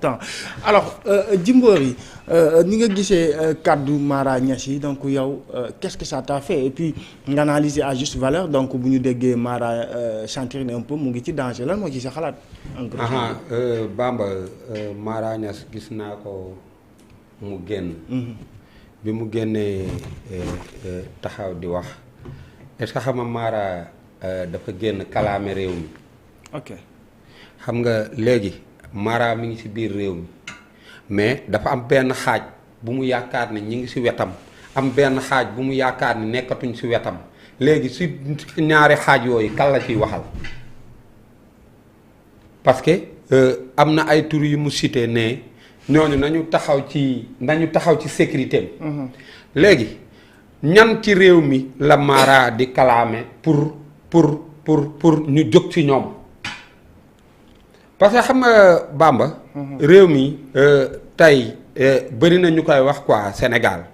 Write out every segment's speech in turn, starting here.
important alors Djimbory ni nga gisee kaddu Mara Niass yi donc yow qu'est-ce que ça t'a fait et puis nga analyser à juste valeur donc bu ñu déggee Mara sentir ne un peu mu ngi ci danger lan moo ci sa xalaat. Bamba Mara Niass gis naa ko mu génn. bi mu génnee taxaw di wax est-ce que xam nga Mara dafa génn kalaame réew mi. ok xam nga léegi Mara mi ngi ci biir réew mi mais dafa am benn xaaj bu mu yaakaar ne ñi ngi ci wetam am benn xaaj bu mu yaakaar ne nekkatuñ ci wetam léegi ci ñaari xaaj yooyu kan la ciy waxal parce que am na ay tur yu mu cité ne ñooñu nañu taxaw ci sécurité am. léegi ñan ci réew mi la Mara di kalaame pour ñu jóg ci ñoom parce que xam nga Bamba. réew mi tey bëri na ñu koy wax quoi Sénégal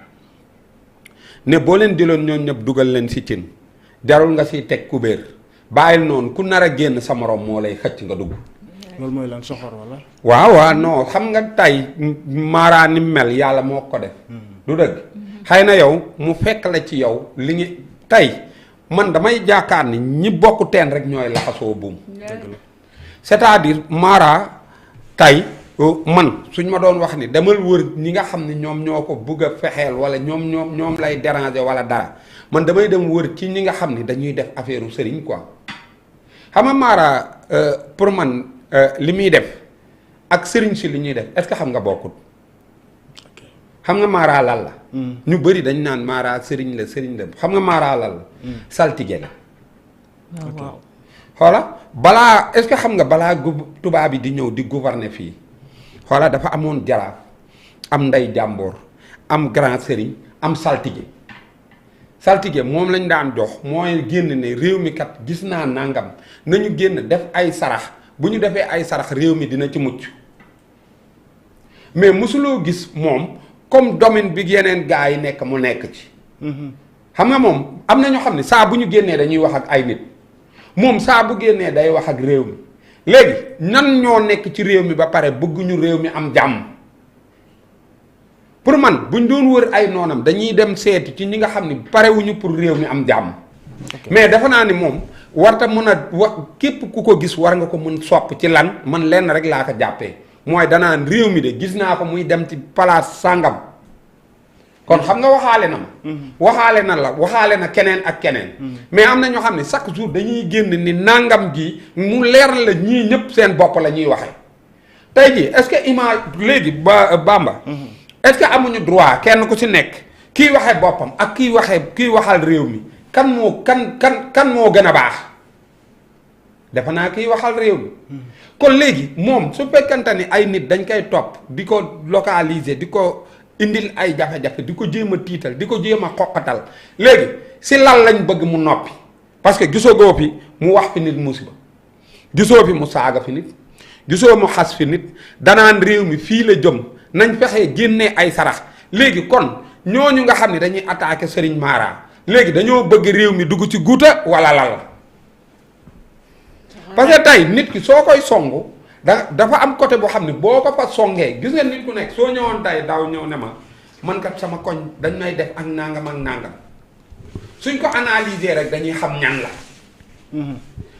ne boo leen jëloon ñoom ñëpp dugal leen ci cin jarul nga ciy teg kubéer bàyyil noonu ku nar a génn sa morom moo lay xëcc nga dugg. loolu mooy lan soxor wala. waaw non xam nga tey Mara ni mel yàlla moo ko def. du dëgg xëy na yow mu fekk la ci yow li ngi tey man damay jaakaar ni ñi bokk teen rek ñooy laxasoo buum. c'est-à-dire Mara tey man suñ ma doon wax ni demal wër ñi nga xam ne ñoom ñoo ko bëgg a fexeel wala ñoom lay déranger wala dara man damay dem wër ci ñi nga xam ni dañuy def affaire u sëriñ quoi xam nga Mara pour man li muy def ak sëriñ si li ñuy def est-ce que xam nga bokkut xam nga Mara lal la ñu bëri dañ naan Mara sëriñ la xam nga Mara lal la saltige la waaw xoola balaa est-ce que xam nga balaa tubaab yi di ñëw di gouverner fii xoola dafa amoon jaraaf am ndey jàmboor am grand sëriñ am saltige moom lañ daan jox mooy génn ne réew mi kat gis naa nangam nañu génn def ay sarax bu ñu defee ay sarax réew mi dina ci mucc mais mosuloo gis moom comme domaine bi yeneen gaa yi nekk mu nekk ci xam nga moom am na ñoo xam ne saa bu ñu génnee dañuy wax ak ay nit moom saa bu génnee day wax ak réew mi léegi nan ñoo nekk ci réew mi ba pare bëgguñu réew mi am jàmm pour man buñ doon wër ay noonam dañuy dem seeti ci ñi nga xam ne parewuñu pour réew mi am jàmm mais dafa naa ni moom warta mën a képp ku ko gis war nga ko mën sopp ci lan man lenn rek laa ko jàppee mooy danaan réew mi de gis naa ko muy dem ci place sàngam kon xam nga waxaale na ma waxaale na la waxaale na keneen ak keneen mais am na ñoo xam ne chaque jour dañuy génn ni nangam gi mu leer la ñii ñëpp seen bopp la ñuy waxee tey jii est-ce que image léegi Bamba est-ce que amuñu droit kenn ku ci nekk kii waxee boppam ak kii waxal réew mi kan moo gën a baax defe naa kiy waxal réew mi kon léegi moom su fekkante ni ay nit dañ koy topp di ko localiser di ko indil ay jafe-jafe di ko jéem a tiital di ko jéem a xoqatal léegi si lan lañ bëgg mu noppi parce que gisoo goo fi mu wax fi nit musiba gisoo fi mu saaga fi nit gisoo mu xas fi nit danaan réew mi fii la jëm nañ fexee génnee ay sarax léegi kon ñooñu nga xam ne dañuy attaquer Serigne Mara léegi dañoo bëgg réew mi dugg ci guuta wala lal parce que tey nit ki soo koy songu dafa am côté boo xam ne boo ko fa songee gis nga nit ku nekk soo ñëwoon tey daaw ñëw ne ma man kat sama koñ dañ may def ak nangam suñ ko analyser rek dañuy xam ñan la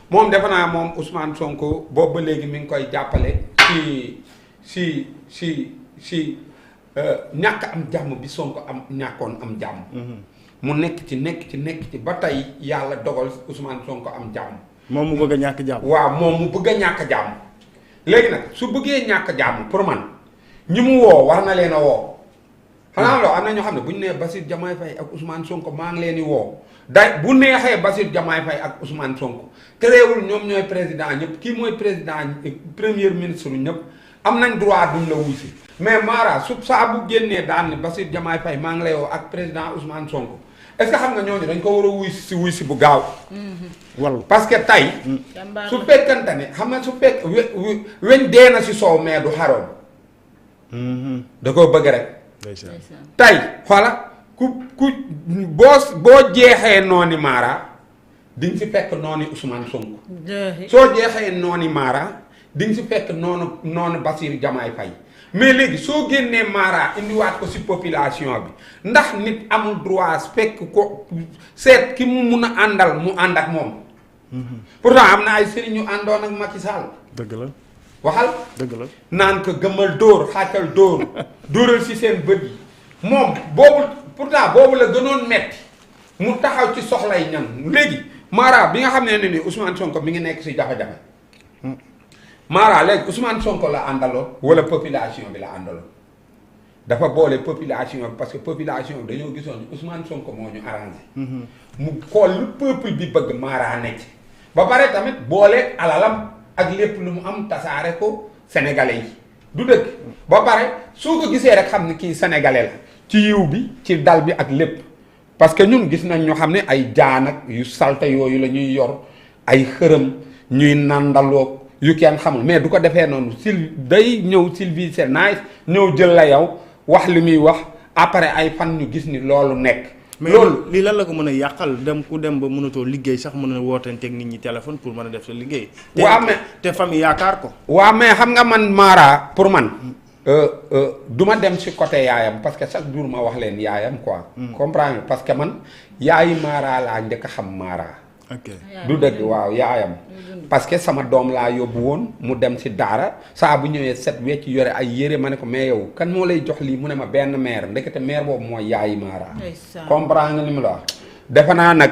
moom defe naa moom Ousmane Sonko boobu ba léegi mi ngi koy jàppale si ñàkk am jàmm bi Sonko ñàkkoon am jàmm mu nekk ci ba tey yàlla dogal Ousmane Sonko am jàmm moom mu bëgg a ñàkk jàmm waaw moom mu bëgg a ñàkk jàmm léegi nag su bëggee ñàkk jàmm pour man ñi mu woo war na leen a woo xanaa loo am na ñoo xam ne bu ñu nee Bassirou Diomaye Faye ak Ousmane Sonko maa ngi leen di woo day bu neexee Bassirou Diomaye Faye ak Ousmane Sonko tereewul ñoom ñooy président ñëpp kii mooy président premier ministre ñëpp am nañ droit duñ la wuy si mais Mara su saa bu génnee daan ni Bassirou Diomaye Faye maa ngi lay woo ak président Ousmane Sonko est-ce que xam nga ñooñu dañ ko war a wuy si bu gaaw walla parce que tey su fekkante ne xam nga su fekk weñ dee na si soow mais du xaroon da koo bëgg rek tey xoola ku boo jeexee nooni Mara diñ si fekk nooni Ousmane Sonko soo jeexee nooni Mara di nga si fekk noonu Bassirou Diomaye Faye mais léegi soo génnee Mara indiwaat ko si population bi ndax nit amul droit fekk ko seet ki mu mun a àndal mu ànd ak moom. pourtant am na ay sëriñ ñu àndoon ak Macky Sall. dëgg la. waxal. dëgg la naan ko gëmmal dóor xàccal dóor dóoral si seen bët yi moom boobu pourtant boobu la gënoon metti mu taxaw ci soxlay ñan léegi Mara bi nga xam ne ni Ousmane Sonko mi ngi nekk si jafe-jafe Mara léegi Ousmane Sonko la àndaloon wala population bi la àndaloon dafa boole population bi parce que population bi dañoo gisoon Ousmane Sonko moo ñu arrangé. mu xool lu peuple bi bëgg Mara nekk ba pare tamit boole alalam ak lépp lu mu am tasaare ko sénégalais yi du dëgg ba pare soo ko gisee rek xam ne kii sénégalais la ci yiw bi ci dal bi ak lépp parce que ñun gis nañ ñoo xam ne ay jaan ak yu salte yooyu la ñuy yor ay xërëm ñuy nandaloo yu kenn xamul mais du ko defee noonu day ñëw civilisé nice ñëw jël la yow wax li muy wax après ay fan ñu gis ni loolu nekk. mais loolu lii lan la ko mën a yàqal dem ku dem ba mënatoo liggéey sax mën a wootanteeg nit ñi téléphone pour mën a def sa liggéey. waaw mais te famille yaakaar ko. waaw mais xam nga man Mara pour man du ma dem si côté yaayam parce que chaque jour ma wax leen yaayam quoi. comprendre parce que man yaayi Mara laa njëkk a xam Mara. ok du dëgg waaw yaayam. parce que sama doom laa yóbbu woon mu dem si daara saa bu ñëwee set wecc yore ay yére ma ne ko mais yow kan moo lay jox lii mu ne ma benn maire ndekete maire boobu mooy yaayi Mara. comprendre nga ni mu la wax. defe naa nag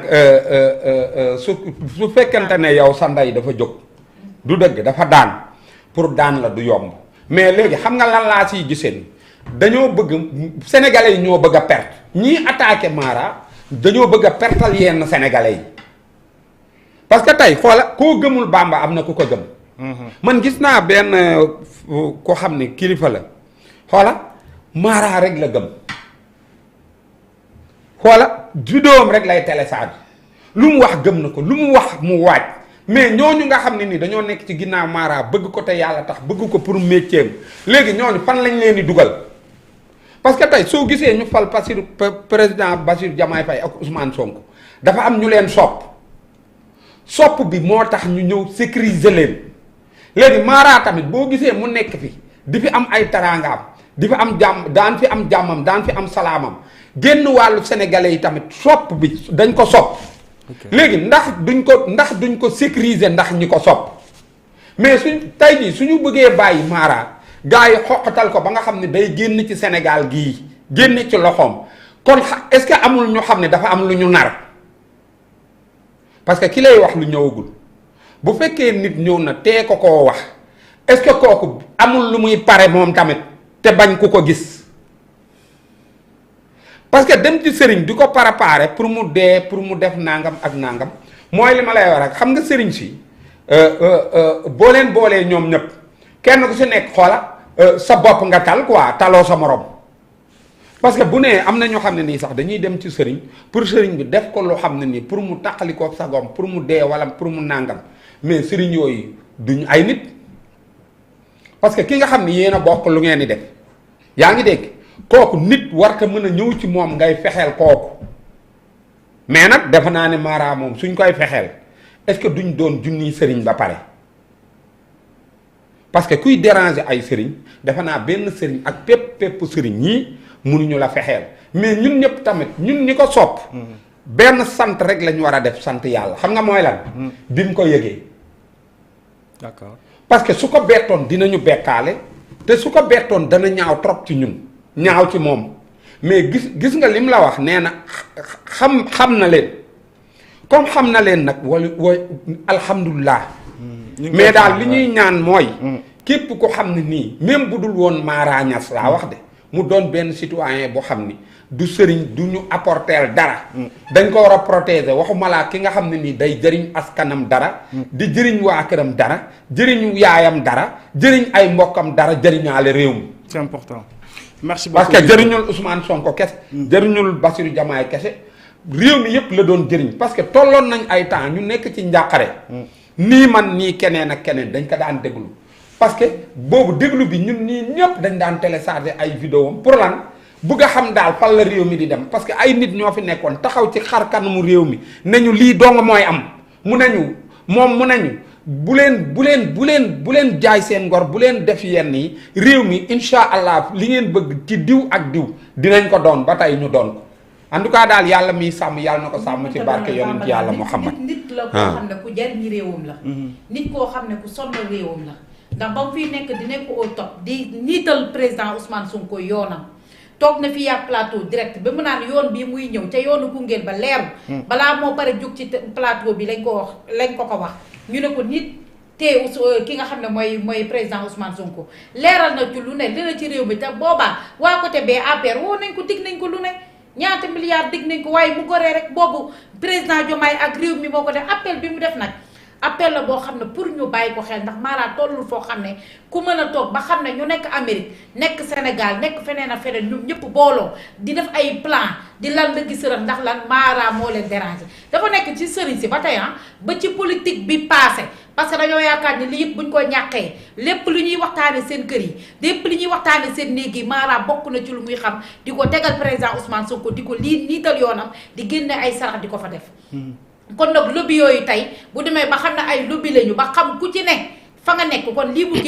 su fekkente ne yow sa ndey dafa jóg. du dëgg dafa daan pour daan la du yomb mais léegi xam nga lan laa siy giseen dañoo bëgg sénégalais yi ñoo bëgg a perte ñii attaqué Mara dañoo bëgg a pertal yenn sénégalais yi. parce que tey xoola koo gëmul Bamba am na ku ko gëm. man gis naa benn ko xam ne kilifa la xoola Mara rek la gëm xoola judoom rek lay télécharge lu mu wax gëm na ko lu mu wax mu waaj mais ñooñu nga xam ne ni dañoo nekk ci ginnaaw Mara bëgg ko te yàlla tax bëgg ko pour métier léegi ñooñu fan lañ leen di dugal parce que tey soo gisee ñu fal président Bassirou Diomaye Faye ak Ousmane Sonko dafa am ñu leen sopp bi moo tax ñu ñëw sécuriser leen léegi Mara tamit boo gisee mu nekk fi di fi am ay taraangaam di fi am jàmm daan fi am jàmmam daan fi am salaamam génn wàllu sénégalais yi tamit sopp bi dañ ko sopp léegi ndax duñ ko sécuriser ndax ñi ko sopp mais tey jii suñu bëggee bàyyi Mara gars yi xoqatal ko ba nga xam ne day génn ci Sénégal gii génn ci loxoom kon est-ce que amul ñu xam ne dafa am lu ñu nar parce que ki lay wax lu ñëwagul bu fekkee nit ñëw na tee ko koo wax est-ce que kooku amul lu muy pare moom tamit te bañ ku ko gis parce que dem ci sëriñ di ko préparer pour mu dee pour mu def nangam ak nangam mooy li ma lay wax rek xam nga sëriñ si boo leen boolee ñoom ñëpp kenn ku si nekk xoola sa bopp nga tal quoi taloo sa morom parce que bu nee am na ñoo xam ne nii sax dañuy dem ci sëriñ pour sëriñ bi def ko loo xam ne nii pour mu taqalikoo sagom pour mu dee wala pour mu nàngam mais sëriñ yooyu duñ ay nit parce que ki nga xam ne yéen a bokk lu ngeen di def yaa ngi dégg kooku nit war ko mën a ñëw ci moom ngay fexeel kooku mais nag defe naa ne Mara moom suñ koy fexeel est-ce que duñ doon junniy sëriñ ba pare parce que kuy déranger ay sëriñ defe naa benn sëriñ ak pépp sëriñ ñii mënuñu la fexeel mais ñun ñëpp tamit ñun ñi ko sopp benn sant rek lañ war a def sant yàlla xam nga mooy lan bi mu ko yëgee d'accord parce que su ko bettoon dinañu bekkaale te su ko bettoon dana ñaaw trop ci ñun ñaaw ci moom mais gis nga lim la wax nee na xam na leen comme xam na leen nag wala alhamdulilah mais daal li ñuy ñaan mooy képp ko xam ne nii même bu dul woon Mara Niass laa wax de mu doon benn citoyen boo xam ni du sëriñ du ñu apporter dara dañ ko war a protéger waxuma laa ki nga xam ne nii day jëriñ askanam dara di jëriñ waa këram dara jëriñu yaayam dara jëriñ ay mbokkam dara jëriñaale réew mi c'est important merci beaucoup parce que jëriñul Ousmane Sonko kese jëriñul Bassirou Diomaye kese réew mi yëpp la doon jëriñ parce que tolloon nañ ay temps ñu nekk ci njàqare nii man nii keneen ak keneen dañ ko daan déglu parce que boobu déglu bi ñun nii ñëpp dañ daan télécharger ay vidéo pour lan bugg a xam daal fan la réew mi di dem parce que ay nit ñoo fi nekkoon taxaw ci xar kanamu réew mi ne ñu lii dong mooy am mu nañu moom mu nañu bu leen jaay seen ngor bu leen def yenn yi réew mi incha allah li ngeen bëgg ci diw ak diw dinañ ko doon ba tey ñu doon ko en tout cas daal yàlla miy sàmm yàlla na ko sàmm ci barke yonent yàlla Muhammad. nit la koo xam ne ku jariñ réewam la. nit koo xam ne ku sonnal réewam la ndax ba mu fiy nekk di nekk au top di niital président Ousmane Sonko yoonam. toog na fi yaa plateau direct ba mu naan yoon bii muy ñëw ca yoonu Koungheul ba leeru balaa moo pare jóg ci plateau bi lañ ko wax ñu ne ko nit te ki nga xam ne mooy président Ousmane Sonko leeral na ci lu ne li na ci réew mi te boobaa waa côté bee APR woo nañ ko dig nañ ko lu ne ñaata milliards dig nañ ko waaye mu goree rek boobu président Diomaye ak réew mi moo ko def appel bi mu def nag appel la boo xam ne pour ñu bàyyi ko xel ndax maanaam tollul foo xam ne ku mën a toog ba xam ne ñu nekk Amérique nekk Sénégal nekk feneen ak feneen ñoom ñëpp booloo di def ay plan di lan la gis rek ndax lan Mara moo leen déranger dafa nekk ci sëriñ si ba tey ba ci politique bi passé parce que dañoo yaakaar ni li yëpp buñ ko ñàkkee lépp lu ñuy waxtaane seen kër yi lépp li ñuy waxtaane seen néeg yi Mara bokk na ci lu muy xam di ko tegal président Ousmane Sonko di ko niital yoonam di génne ay sarax di ko fa def kon nag lobby yooyu tey bu demee ba xam ne ay lobby lañu ba xam ku ci ne fa nga nekk kon lii mu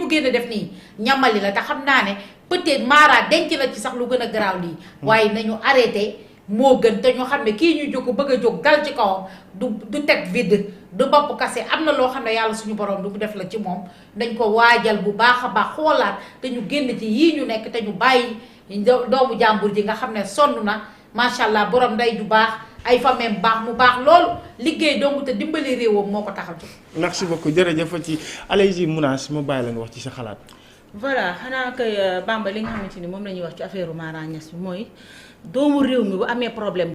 génn def nii ñamali la te xam naa ne peut-être Mara denc la ci sax lu gën a garaaw lii waaye nañu arrêté moo gën te ñu xam ne kii ñu jóg bëgg a jóg dal ci kawam du teg vide du bopp kase am na loo xam ne yàlla suñu borom du def la ci moom dañ ko waajal bu baax a baax xoolaat te ñu génn ci yii ñu nekk te ñu bàyyi doomu jàmbur ji nga xam ne sonn na macha allah borom ndey ju baax ay famem baax mu baax loolu liggéey dong te dimbali réewam moo ko tax a jóg. merci beaucoup jërëjëf ci allez-y Mounass ma bàyyi la nga wax ci sa xalaat. voilà xanaa kay Bamba li nga xamante ni moom la ñuy wax ci affaire Mara Niass bi mooy doomu réew mi bu amee problème.